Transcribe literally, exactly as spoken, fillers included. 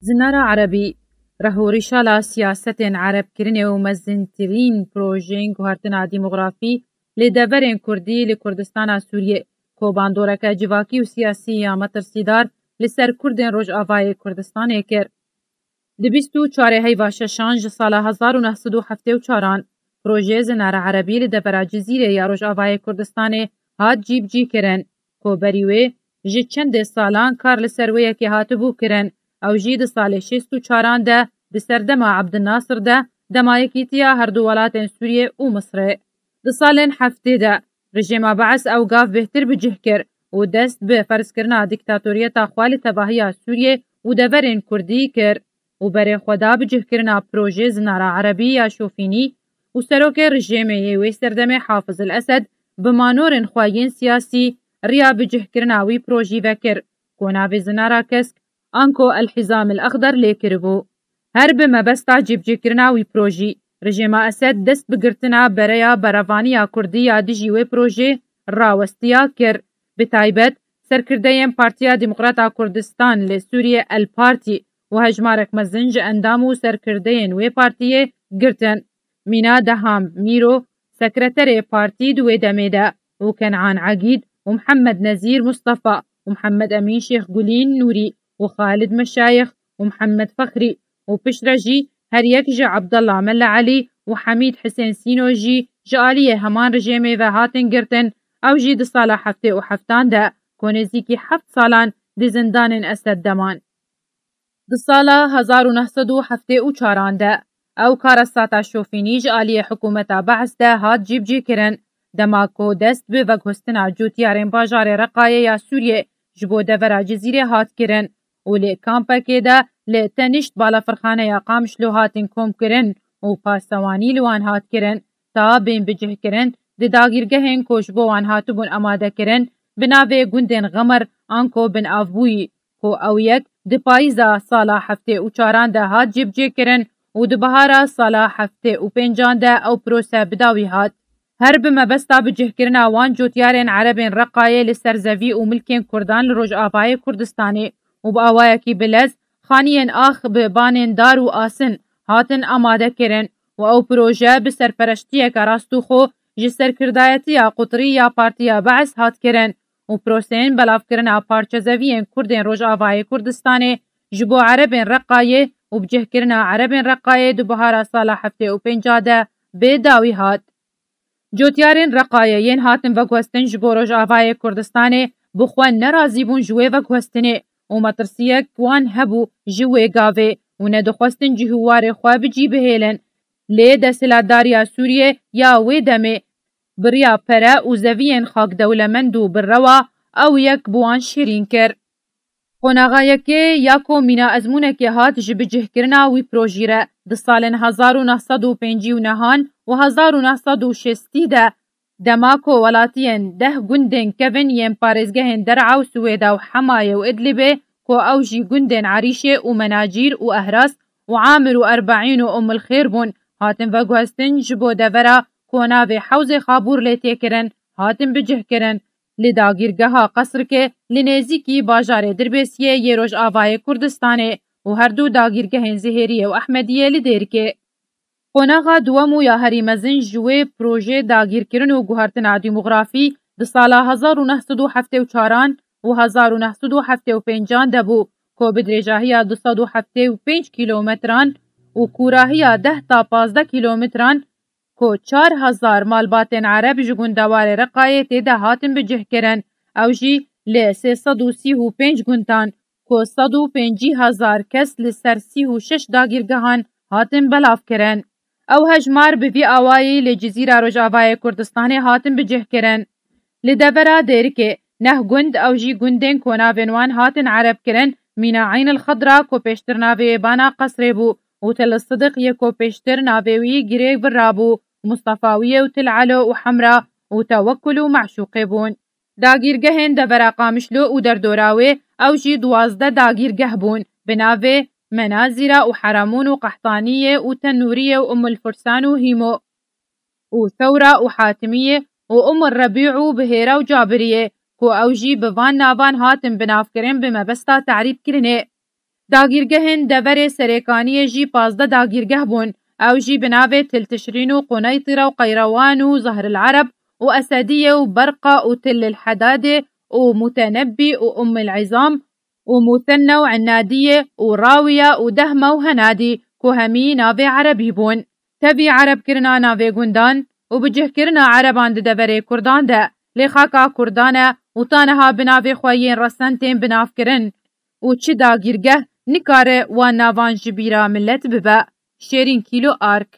Zinara Erebî, reh û rîşala siyasetên erebkirinê û mezintirîn projeyên guhertina demografî li deverên kurdî li Kurdistana Sûriyê, ku bandoreke civakî û siyasî ya metirsîdar li ser kurdên Rojavayê Kurdistanê kir. Di bîst û çarê heyva şeşan ji sala hezar û neh sed û heftê û çaran, projeyê Zinara Erebî li devera Cizîrê ya Rojavayê Kurdistanê hat cîbicî kirin, ku berî wê ji çendê salan kar li ser wê yekê hatibû kirin. Ew jî di salê şêst û çaran de, di serdema Ebdilnasir de, dema yekîtiya herdu welatên Sûriyê û Misrê. Di salên heftê de, rejêma Beis ew gav bêhtir bi cih kir û dest bi ferzkirina dîktatoriyeta xwe li tevahiya Sûriyê û deverên kurdî kir û berê xwe da bi cihkirina projê Zinara Erebî ya Şofînî û serokê rejêmê yê wê serdemê Hafiz El Esed bi manorên xwe yên siyasî riya bi cihkirina wî projî vekir, ku navê Zinara Kesk, anko El Hizam El Exder lê kiribû. Her bi mebesta cîbicîkirina wî projî, rejêma Esed dest bi girtina bereya berevaniya kurdî ya dijî wê projê rawestiya kir. Bi taybet, serkirdeyên Partiya Demokrata Kurdistan li Sûriyê El Partî û hejmarek mezin ji endam û serkirdeyên wê partiyê girtin. Mîna Deham Mîro, sekreterê partî di wê demê de, û Kenan Egîd û Mihemed Nezîr Mustafa û Mihemed Emîn Şêx Gulîn Nûrî û Xalid Meşayix û Mihemed Fexrî û piştre jî her yek ji Abdullah Mele Elî û Hemîd Hisên Sîno jî ji aliyê heman rejêmê ve hatin girtin, ew jî di sala heftê û heftan de, ku nêzîkî heft salan di zindanên Esed de man. Di sala hezar û neh sed û heftê û çaran de, ew karestata şofînî ji aliyê hikûmeta Beis de hat cîbicîkirin, dema ku dest bi veguhestina cotyarên bajarê Reqayê ya Sûriyê ji bo devera Cizîrê hat kirin û li kampekê de li tenişt balafirxaneya Qamişlo hatin komkirin û pasewanî li wan hat kirin, ta bên bicihkirin, di dagîrgehên ku ji bo wan hatibûn amadekirin, bi navê gundên Xemir anko Bin Avbûyî, ku ew yek di payîza sala heftê û çaran de hat cîbicîkirin û di bihara sala heftê û pêncan de ew prose bi dawî hat. Her bi mebesta bicihkirina wan cotyarên erebên Reqayê li ser zevî û milkên kurdan li Rojavayê Kurdistanê û bi awayekî bilez xaniyên ax bi banên dar û asin hatin amade kirin û ew proje bi serpereştiyeke rastûxo ji serkirdayetiya qutrî ya Partiya Beis hat kirin û proseyên belavkirina parçezeviyên kurdên Rojavayê Kurdistanê ji bo erebên Reqayê û bicihkirina erebên Reqayê di bihara sala heftê û pênca de bê dawî hat. Cotyarên Reqayê yên hatin veguhestin ji bo Rojavayê Kurdistanê bi xwe nerazî bûn ji wê veguhestinê û metirsiyek wan hebû ji wê gavê û nedixwestin cih û warê xwe bi cî bihêlin. Lê desthilatdariya Sûriyê ya wê demê bi riya pere û zeviyên xak dewlemend û bi rewa ew yek bi wan şirîn kir. Qonaxa yekê ya ku mîna ezmûnekê hat ji bicihkirina wî projî re, di salên hezar û neh sed û pêncî û nehan û hezar û neh sed û şêstî de, dema ku welatiyên deh gundên kevin yên parêzgehên Der'a û Siwêda û Hemayê û Idlibê, ku ew jî gundên Erîşê û Menacîr û Ehras û Amir û Erbeîn û Ummul Xêr bûn, hatin veguhestin ji bo devera ku navê Hewzê Xabûr lê tê kirin, hatin bicihkirin. Li dagîrgeha Qesrikê li nêzîkî bajarê Dirbêsiyê yê Rojavayê Kurdistanê û her du dagîrgehên Zihêriyê û Ehmediyê li Dêrikê. Qonaxa duwem û ya herî mezin ji wê projê dagîrkirin û guhertina demografî di sala hezar û neh sed û heftê û çaran û hezar û neh sed û heftê û pêncan de bû, ku bi dirêjahiya du sed û heftê û pênc kîlometran û kûrahiya deh ta pazdeh kîlometran, ku çar hezar malbatên Ereb ji gundewarê Reqayê tê de hatin bicihkirin, ew jî li sê sed û sî û pênc gundan, ku sed û pêncî hezar kes li ser sî û şeş dagîrgehan hatin belavkirin. Ew hejmar bi vî awayî li Cizîra Rojavayê Kurdistanê hatin bicihkirin. Li devera Dêrikê neh gund, ew jî gundên ku navên wan hatin Ereb kirin, mîna Eyn el Xedra ku pêştir navê bana Qesrê bû û Til Sidiq yê ku pêştir navê wî girê birabû, Mustefawiyê û Til Elo û Hemra û Tewekul û Meşûqê bûn. Dagîrgehên devera Qamişlo û derdora wê, ew jî duwazdeh dagîrgeh bûn, bi navê Menazîra û Heramûn û Qehtaniyê û Tenûriyê û Ummul Fursan û Hîmo û Thewra û Hatimiyê û Ummul Rebî û Bihêra û Cabiriyê, ku ew jî bi van navan hatin binavkirin bi mebesta terîbkirinê. Dagîrgehên deverê Serêkaniyê jî pazdeh dagîrgeh bûn. Ew jî bi navê Til Tişrîn û Quneytîra û Qeyrewan û Zahril Ereb û Esediyê û Berqa û Til Hedadê û Mutenebbî û Ummil Îzam û Musenna û Ennadiyê û Rawiya û Dehma û Henadî ku hemî navê erebî bûn. Tevî erebkirina navê gundan û bicihkirina ereban di deverê kurdan de lê xaka kurdan e û ta niha bi navê xwe yên resen tên binavkirin û çi dagîrgeh nikare wan navan ji bîra milet bibe. Şêrîn Kîlo Ark.